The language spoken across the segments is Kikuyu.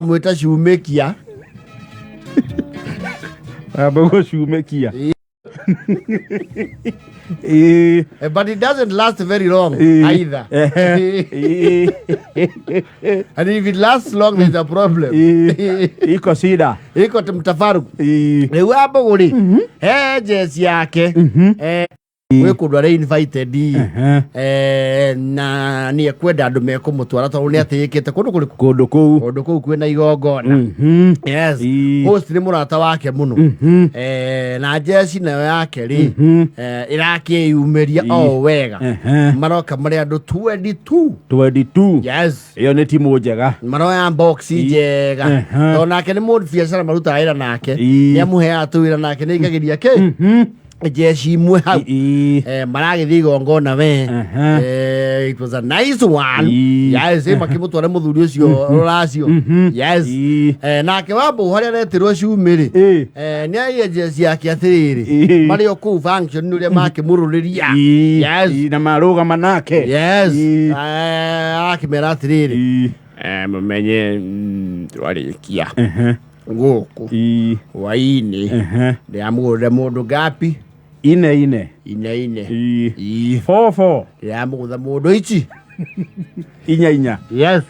Mwĩta cumĩkia. Amba gũcumĩkia. Ĩĩ. But it doesn't last very long either. Ehe. Ĩĩ. And if it lasts long, there's a problem. Ĩĩ. Iko shida. Iko mtafaruku. Ĩĩ. Rĩu ambũgũ rĩ, he jeci yake. Gwĩ kũndũ arĩ invited. Na nĩ ekwenda andũ mekũmũtwara tondũ nĩ atĩĩkĩte kũndũ kũrĩkũ? Kũndũ kũu. Kũndũ kũu kwĩna igongona. Yes. Host nĩ mũrata wake mũno. Na jeci nayo yake rĩ, ĩrakĩyumĩria o wega. Maroka marĩ andũ 22. 22. Yes. Ĩyo nĩ timu njega. Maroya box njega. Tondũ nake nĩ mũndũ biacara marutaga wĩra nake. Nĩ amũheaga tũwĩra nake nĩ aingagĩria kĩ jeshi imwe hau. Maragĩthiĩ igongona we. It was a nice one. Yes, makĩmũtwara mũthuri ũcio rũracio. Yes. Nake wambũ harĩa aretirwo cumĩ rĩ, nĩ aiye jeci yake atĩrĩrĩ, marĩ o kũu function ũrĩa makĩmũrũrĩria. Yes. Ĩĩ, na marũgama nake. Yes. Akĩmera atĩrĩrĩ, mũmenye twarĩkia gũkũ hwainĩ, ndĩramũgũrĩre mũndũ ngapi? Ine ine. Ine ine. Ĩĩ. Four four. Ndĩramũgũtha mũndũ ici. Inya inya. Yes,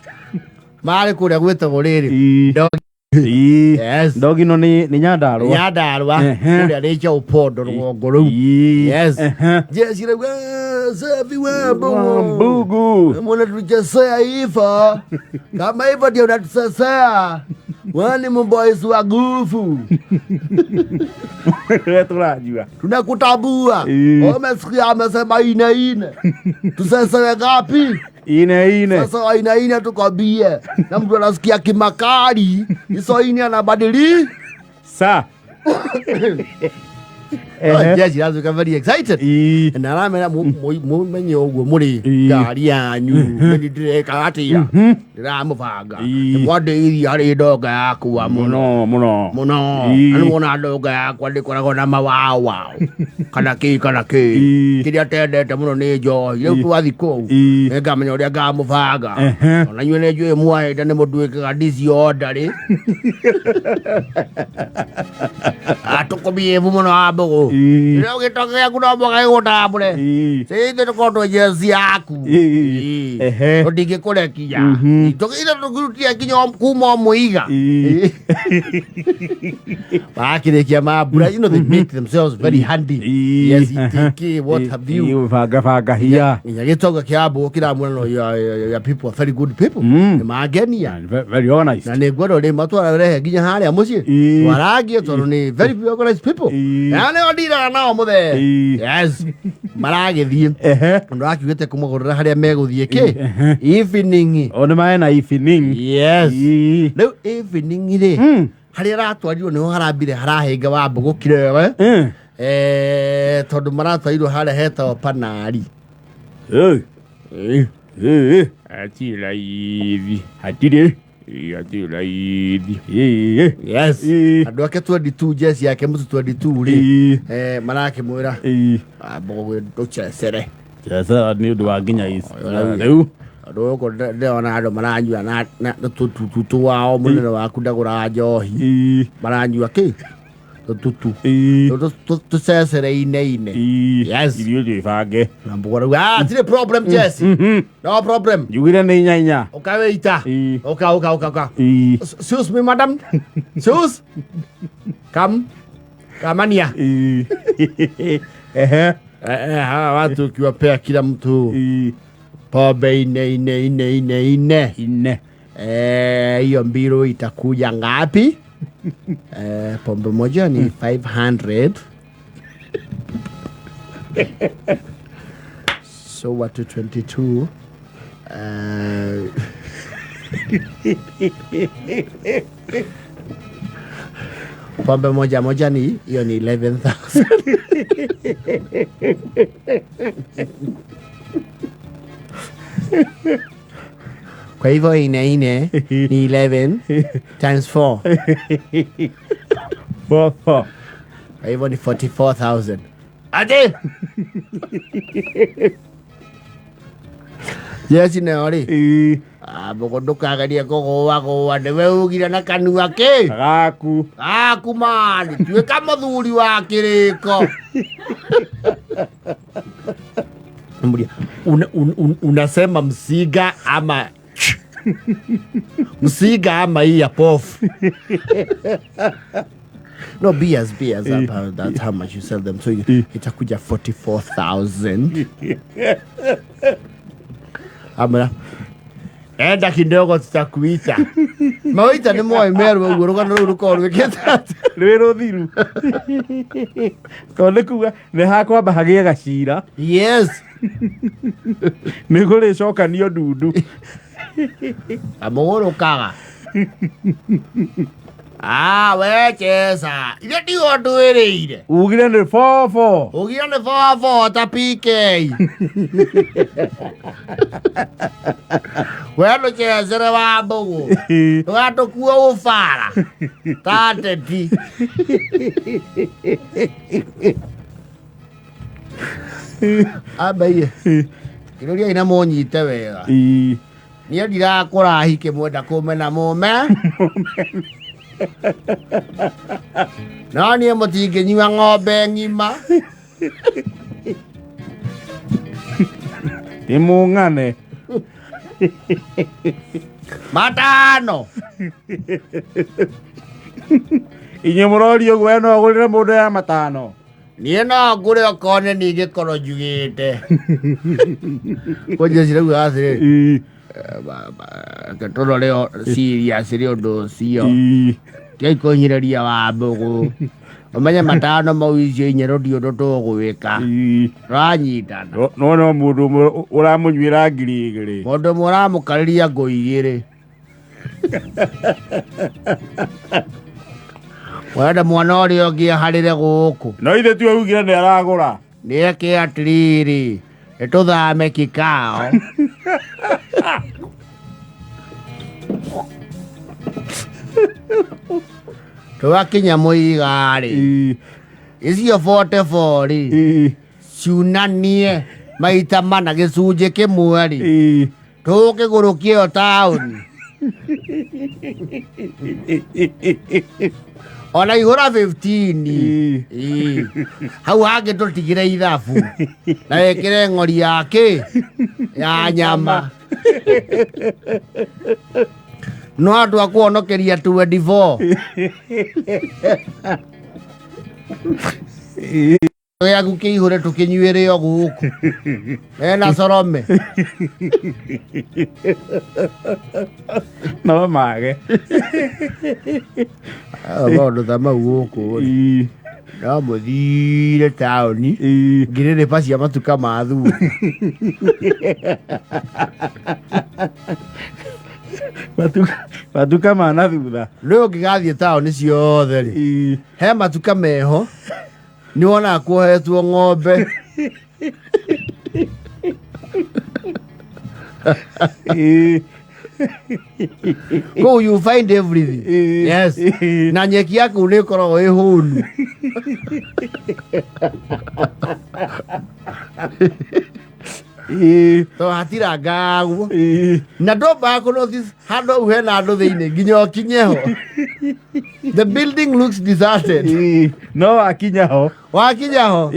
marĩ kũrĩa gwĩtagwo rĩrĩ Yes. Ndogino nĩ Nyandarũa. Nyandarũa. Kũrĩa rĩcha ũpondo rũgongo rũu. Yes. Jeci rĩu, safi wambugu. Mbugu. Mbona tulichezea hivyo? Kama hivyo ndio unatusesea. Wewe ni mboys wa nguvu. We tũranyua. Tunakutambua. Umesikia amesema ine ine. Tusesewe ngapi? Ine ine. Sasa ine ine tukwambie. Na mtu anasikia kimakali, hizo ine anabadili. Sa. Jeshi lazima very excited. Na aramera mumenye ũguo mũrĩ ngari yanyu nĩ ndĩreka atĩa, ndĩramũbanga. Mwandĩirie harĩ ndonga yakwa mũno. Mũno mũno. Mũno. Na nĩwona ndonga yakwa ndĩkoragwo na mawawao kana kĩ kana kĩ. Kĩrĩa tendete mũno nĩ njohi. Rĩu twathi kũu, nĩngamenya ũrĩa ngamũbanga. Ona inyuĩ nĩ njũĩ mwahĩte nĩ mũtuĩkaga disorderly, atũkũmievu mũno wa mbũgũ. Rĩu gĩtoke gĩaku no mũhaka gĩgũtambũre. Ithuĩ tũkorwo twĩ jeci yaku. Tũtingĩkũrekia. Tũgĩire tũkĩrutire nginya kuma o mũiga. Makĩrĩkia mambura, they make themselves very handy. Yes, itiki, what have you. Banga banga hiya. Nginya gĩtonga kĩa mbũgũ kĩramwĩra no your people are very good people. Nĩ mangenia. Very organized. Na nĩ ngwenda rĩ matwara rehe nginya harĩa mũciĩ. Twarangie tondũ nĩ very organized people. Na nĩo ndiraga nao mũthee. Yes, maragĩthiĩ. Ũndũ akiugĩte kũmũgũrĩra harĩa megũthiĩ kĩ evening. O nĩ maena evening. Yes. Rĩu evening rĩ, harĩa aratwarirwo nĩho harambire harahĩnga wa mbũgũ kirewe. Tondũ maratwarirwo harĩa hetagwo Panari. Hatirĩ raithi. Hatirĩ. Hatirĩ raithi. Ĩĩ. Yes. Andũ ake 22, jeci yake mũtu 22 rĩ, marakĩmwĩra, mbũgũ ndũcecere. Cecera nĩ ũndũ wa nginya ici. Rĩu. Rĩu. Tondũ gũkũ ndĩrona andũ maranyua na tũtutu wao mũnene waku ndagũraga njohi. Maranyua kĩ tũtutu. Tũcecere ine ine. Yes. Irio twĩbange. Na mbũgũ rĩu, ah, tirĩ problem, Jesse, no problem. Njugire nĩ inya inya. Ũka wĩita. Ũka ũka ũka ũka. Excuse me, madam. Excuse. Come. Kamania. Hawa watu ukiwapea kila mtu pombe ine ine ine ine ine. Ine. Hiyo mbiro itakuja ngapi? Pombe moja ni 500. So watu 22. Pombe moja moja ni hiyo ni 11,000. Kwa hivyo ine ine ni 11 times 4. Four four. Kwa hivyo ni 44,000. Ate! Jeci nayo rĩ, Wambũgũ ndũkagerie kũgũagũa nĩwe ugire na kanua kĩ Gaku. Gaku mani tuĩka mũthuri wa kĩrĩko. Mburia, unasema msiga ama msiga ama hii ya pofu? No, beers, beers, that's how much you sell them. So itakuja 44,000. Amra enda kidogo tutakuita. Mawaita nĩ moĩ merwo ũguo rũgano rũu rũkorwo rwĩkĩte atĩa. Rwĩ rũthiru. Tondũ nĩ kuga nĩ hakwamba hagĩe gacira. Yes. Nĩ kũrĩcokanio ndundu. Amũgũrũkaga. Ah, we chesa ithe ndigo ndwĩrĩire. Ugire nĩ bobo. Ũgire nĩ bobo ta PK. We ndũcecere wa mbũgũ ndũgatũkue ũbara ta teti. Ambaiye kĩrũria ina mũnyite wega. Niĩ ndirakũra hikĩ mwenda kũmena mũme no niĩ mũtingĩnyua ng'ombe ng'ima. Ndĩmũng'ane. Matano. Inyuĩ mũroria ũguo we no ũgũrĩre mũndũ ya matano? Niĩ no ngũre okorwo nĩ niĩ ngĩkorwo njugĩte. Kwanjia cirauga atĩrĩrĩ, reke tũrore serious nĩ ũndũ ũcio. Tigai kũhinyĩrĩria Wambũgũ. Ũmenye matano mau icio inya rũti ũndũ tũgwĩka. Tũranyitana. No no mũndũ ũmwe ũramũnyuĩra 2,000. Mũndũ ũmwe ũramũkarĩria ngũ igĩrĩ. Wenda mwana ũrĩa ũngĩ aharĩre gũkũ. No ithe tiwe ugire nĩ aragũra. Nĩeke atĩrĩrĩ, nĩtũthame kikao. Tũgakinya mũiga-rĩ, icio 44 rĩ, ciunanie maita mana gĩcunjĩ kĩmwe rĩ, tũkĩgũrũkie ĩyo taũni. Ona ihũra 15. Ĩĩ. Hau hangĩ tũtigire ithabu na wĩkĩre ng'ori ya kĩ ya nyama. No andũ a kũhonokeria 24. Gĩaku kĩihũre tũkĩnyuĩre o gũkũ. Ena Sorome. No mage. Maũndũ ta mau gũkũ rĩ. No mũthire taũni ngirĩrĩba cia matuka ma thutha. Matuka ma na thutha. Rĩu ũngĩgathiĩ taũni ciothe rĩ, he matuka meho nĩ wonaga kuohetwo ng'ombe. Kũu you find everything. Yes. Na nyeki ya kũu nĩ ĩkoragwo ĩ hũnu. To hatirangagwo. Na ndũmbaga kũ notice handũ hau hena andũ thĩinĩ nginya ũkinye ho. The building looks deserted. No wakinya ho. Wakinya ho.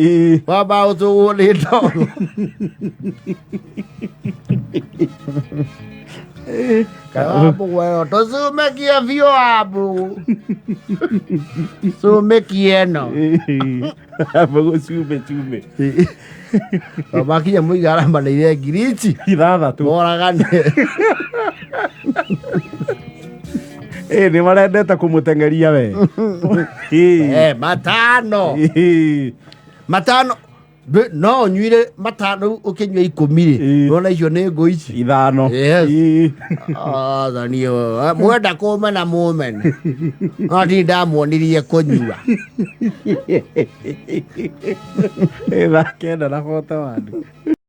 Wamba ũtũgwo nĩ ndogo. Wambũgũ ĩyo tũcumekie biũ Wambũgũ. Cumekie ĩno. Mbũgũ cume cume. Makinya mũiga aramanĩire ngiri ici. 6. Moragane. Nĩ marendete kũmũteng'eria we. Matano. Matano. No ũnyuire matano ũkĩnyua 10 rĩ. Nĩwona icio nĩ ngũ ici. 5. Yes. Athani mwenda kũmena mũmene. No ndirĩ ndamuonirie kũnyua. Thaa 9 na 41.